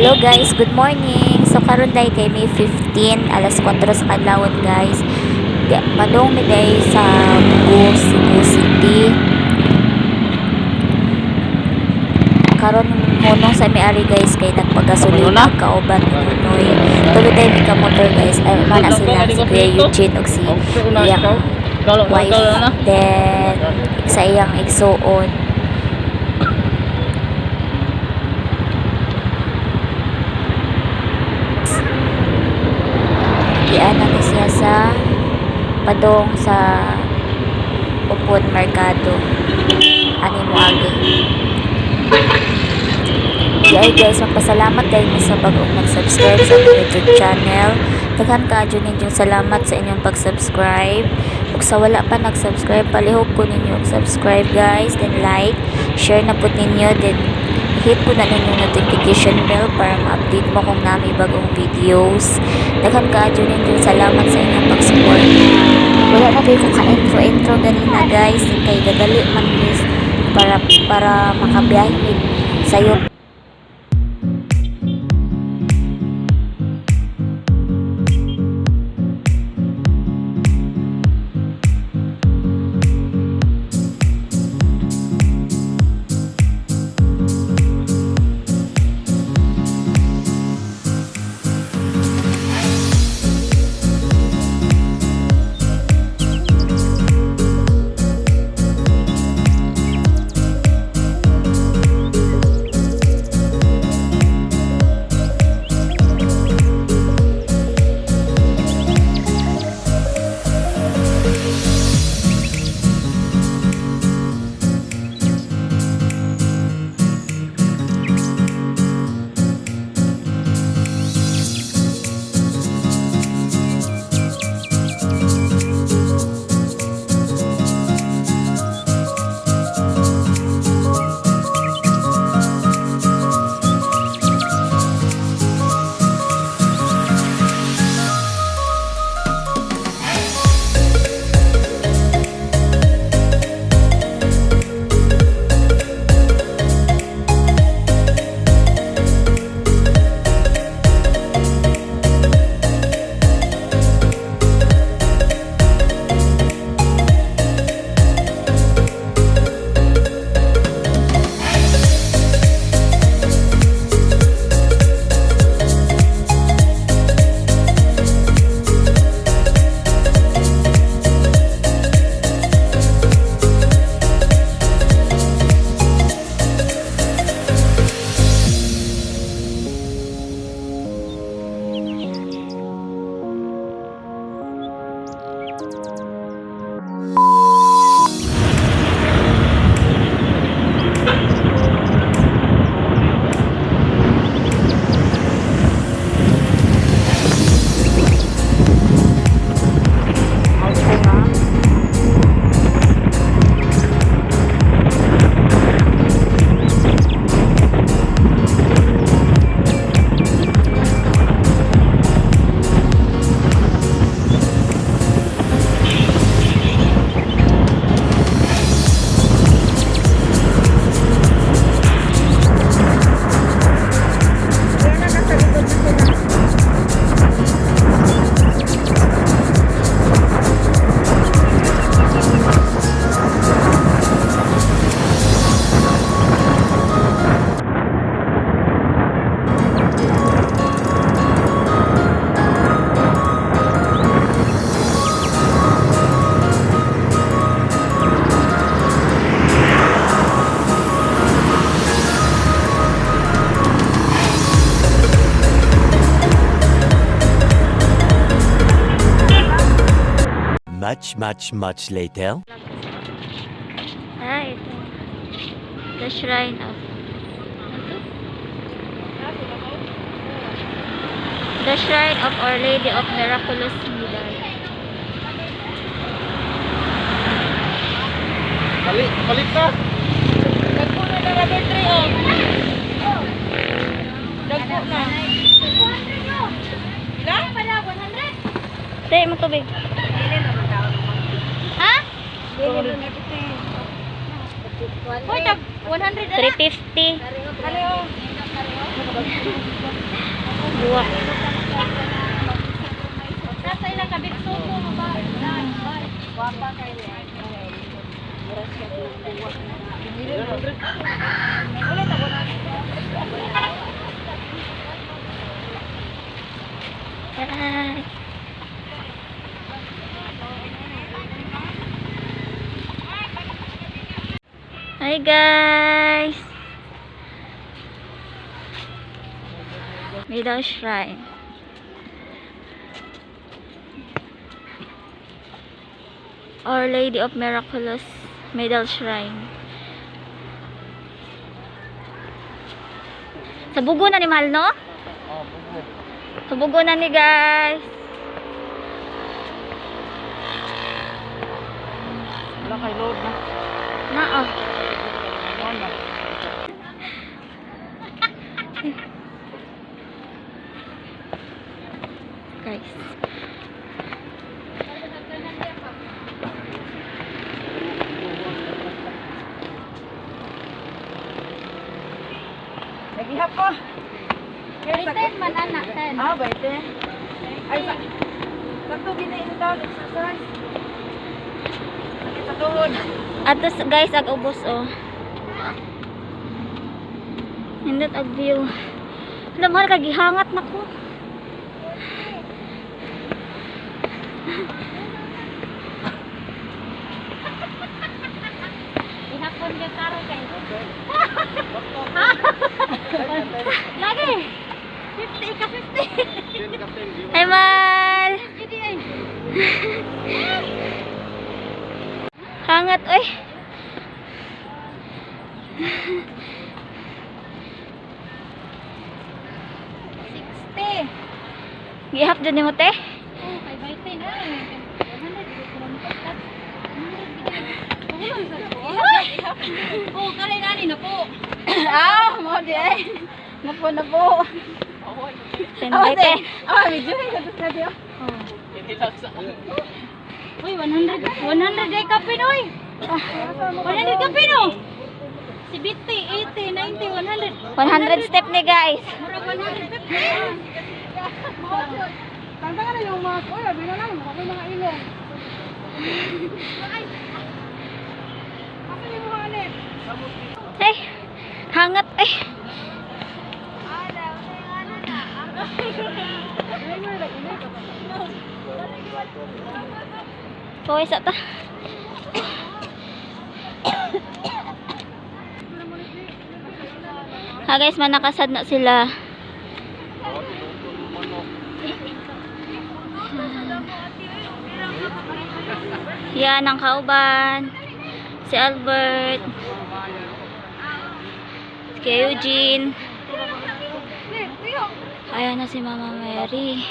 Hello guys, good morning. So karon day kay May 15, alas 4 sa kadlawon, guys. Di, padong mi day sa Bugo, Cebu City. Karon hunong sa miari, guys, kay nagpagasolina kauban ni Nunoy. Tulo day mi ka motor, guys. Ay mana sila, si Kuya Eugene ug si iyang wife. Then sa iyang igsuon. Giana ni siya sa padong sa Upon Mercado. Ani mo agi. Di guys, magpasalamat kayo mi sa bag-ong nag-subscribe sa among YouTube channel. Daghan kaayo ninyong salamat sa inyong pag-subscribe. Ug sa wala pa nag-subscribe, palihog ko ninyo og subscribe, guys, then like, share na pud ninyo, then hit po na ninyong notification bell para ma-update mo kung naa mi bagong videos. Daghan kaayo ninyong salamat sa inyong pag-support. Wala na kayo ko ka-intro intro ganina, guys, kay dadali man mis para makabiyahe mi sayo. Much, much, much later. Ah, ito. The Shrine of, ano to? The Shrine of Our Lady of Miraculous Medal. Palit, palit ka. Dagko na na rubber tree, oh. Dagko na. Ilan? Te, mo tubig. Ha? Hoy, tag 100 na. 350. Ano? Buwa. Nasa ilang kabit suko mo ba? Wapa kayo. Bye. Hi guys. Middle Shrine. Our Lady of Miraculous Medal Shrine. Sa bugo na ni Mahal, no? Oh, bugo. Sa bugo na ni guys. Wala kay load na. Na oh. Wala. Guys. Nagihap ko. 10 man anak, 10. Ah, baite. Ay, sa sakto gina tawon exercise. Sakit sa tuhod. Atos guys ag ubos oh. Nindot ag view. Alam mahal kay gihangat na ko. Ihapon ka karon kay. Lagi. 50 ka 50. Hi Mal. Gidi ay. Hangat oy. Gihap jud nimo te. Oh, kay by 10 na. 100 Oh, kare nani na po. Ah, mo di ay. Napo na po. 10 by te. Ah, medyo ay katos na diyo. Uy, 100 100 ay kape noy. 100 kape no. Si 50, 80, 90, 100. 100 step ni guys. Murag 150. Tanda ka na yung mga kuya, abi na lang, ako mga ilong. Asa yung mga anik? Hey. Hangat eh. Pawis sa ta. Ha guys, manakasad na sila. Yan ang kauban. Si Albert. Si Kuya Eugene. Ayan na si Mama Mary.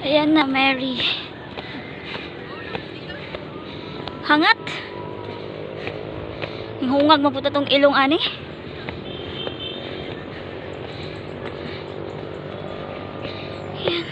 Ayan na, Mary. Hangat! Hungag maputa tong ilong ani. Ayan.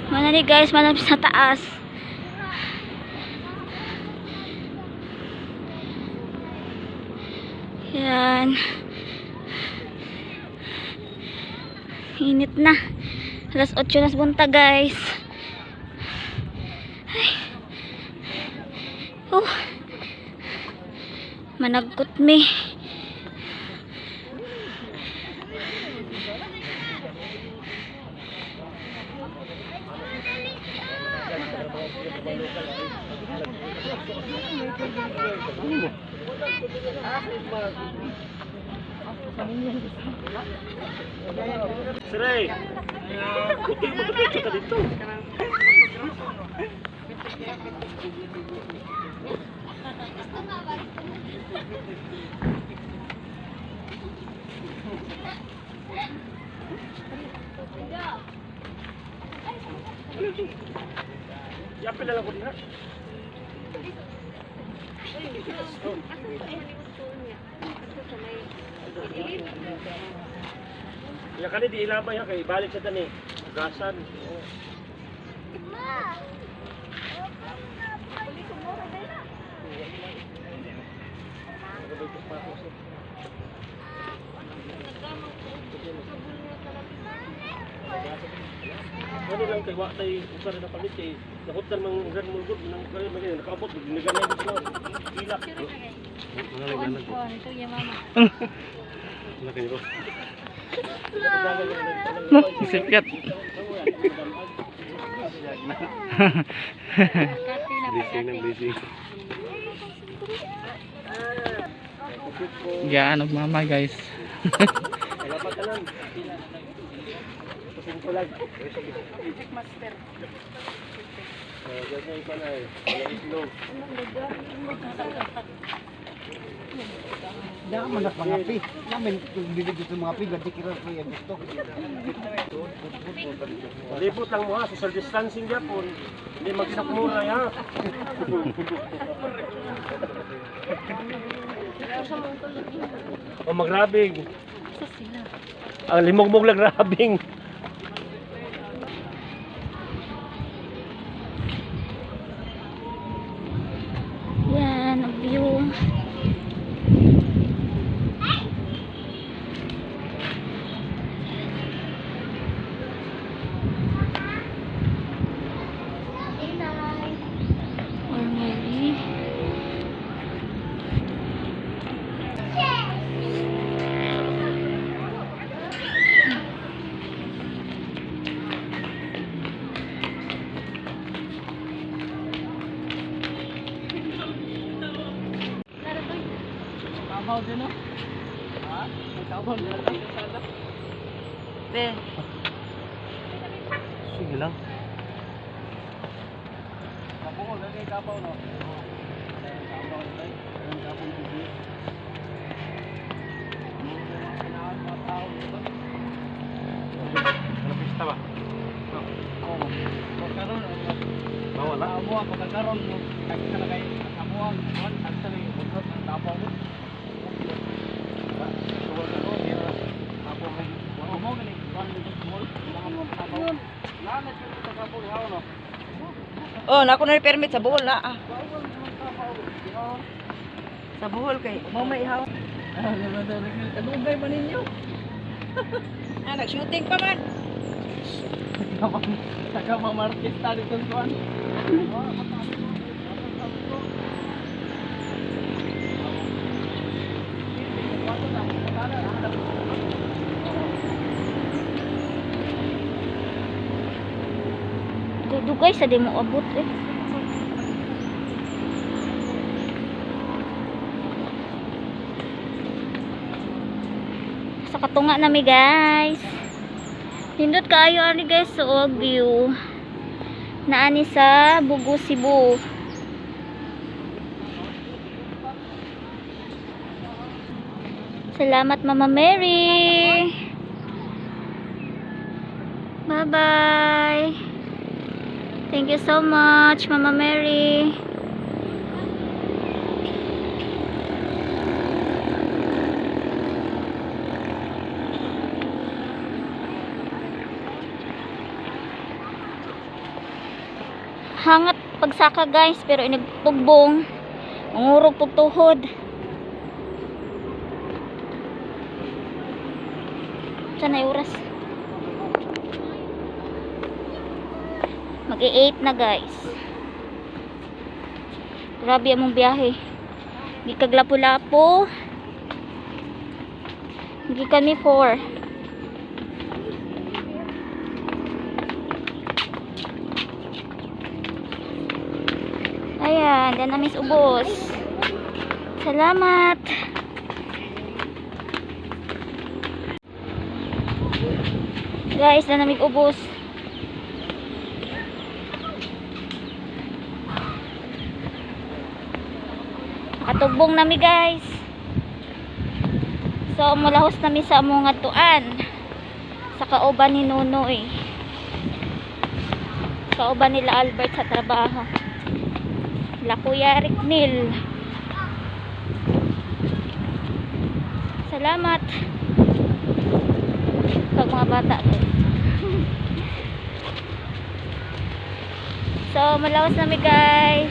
Mana ni guys, mana sa taas. Yan. Init na. Alas 8 na sa buntag, guys. Ay. Oh. Managkot mi. Sre. Kuti mo ka dito. Yapil na lang ko diha. Ya kani di ilabay ha kay balik sa tani. Gasan. Ano lang kay wa tay usa ra na palit kay nahutan mang ugan mo gud nang kayo man nakaabot niganay sila. Ilak. Kuan, ito yung mama. Sipyat. Kati na pagkati. Gaan og mama guys. Wala pa tanan. Pasingko lang. Master. Ganyan ko na eh. Wala itlog. Naman na mga pi. Namin bibig dito mga pi, ganti kira ko yan gusto. Palibot lang mo ha, social distancing gyapon. Hindi magsakmura ya. O magrabing. Sa sila. Ang limogmog lang grabing. Yan, ang view. Or maybe. Kabaw din no. Ha? May kabaw din na. Be. Sige lang. Kabaw, lagi kabaw no. Kabaw lagi. Ang kabaw dito. Ano pista ba? Oo. Pagkaroon Bawal ha? amo ang pagkaroon mo. Kagsa na kay amo ang kuan, kagsa na yung buntot ng tapo mo. Suwal ka ko, di na. Tapo mo. Mo gani kuan dito small, mga mo tapo. Lana dito sa kabaw haw no. Oh, nako na permit sa Bohol na ah. Sa Bohol kay mo may ihaw. Ah, Kadugay man ninyo. Ah, nag-shooting pa man. Taga mamarkista dito kuan. Dugay sa di mo abot eh. Sa katunga nami guys. Nindot kaayo ani guys sa og view. Naani sa Bugo Cebu. Salamat Mama Mary. Bye-bye. Thank you so much, Mama Mary. Hangat pagsaka guys, pero inagtugbong. Mangurog pugtuhod. Saan na oras? Mag-8 na guys. Grabe among biyahe. Gikag lapu-lapu. Gi kami 4. Ayan, dan namin sa ubos. Salamat. Guys, dan namin ubos. Nakatugbong nami guys. So, mulahos nami sa among tuan. Sa kauban ni Nonoy. Kauban nila Albert sa trabaho. La Kuya Ricknil. Salamat. Pag mga bata ko. So, malawas na mi guys.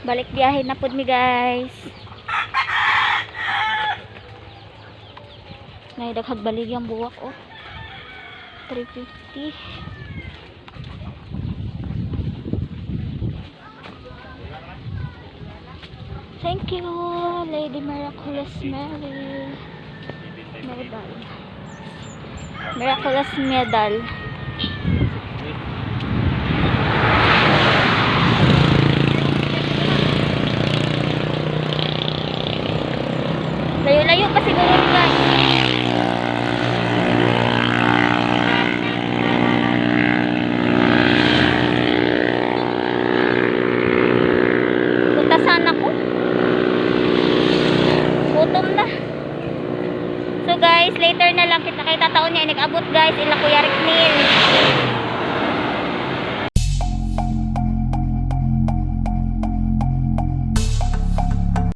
Balik biyahe na pud mi guys. Nay daghag baligyang buwak oh. 350. Thank you, Lady Miraculous Mary. Medal. Miraculous Medal. Layo-layo pa siguro ni guys. Punta sana ko. Gutom na. So guys, later na lang kita kay tataon niya nag-abot guys ila Kuya Ricknil.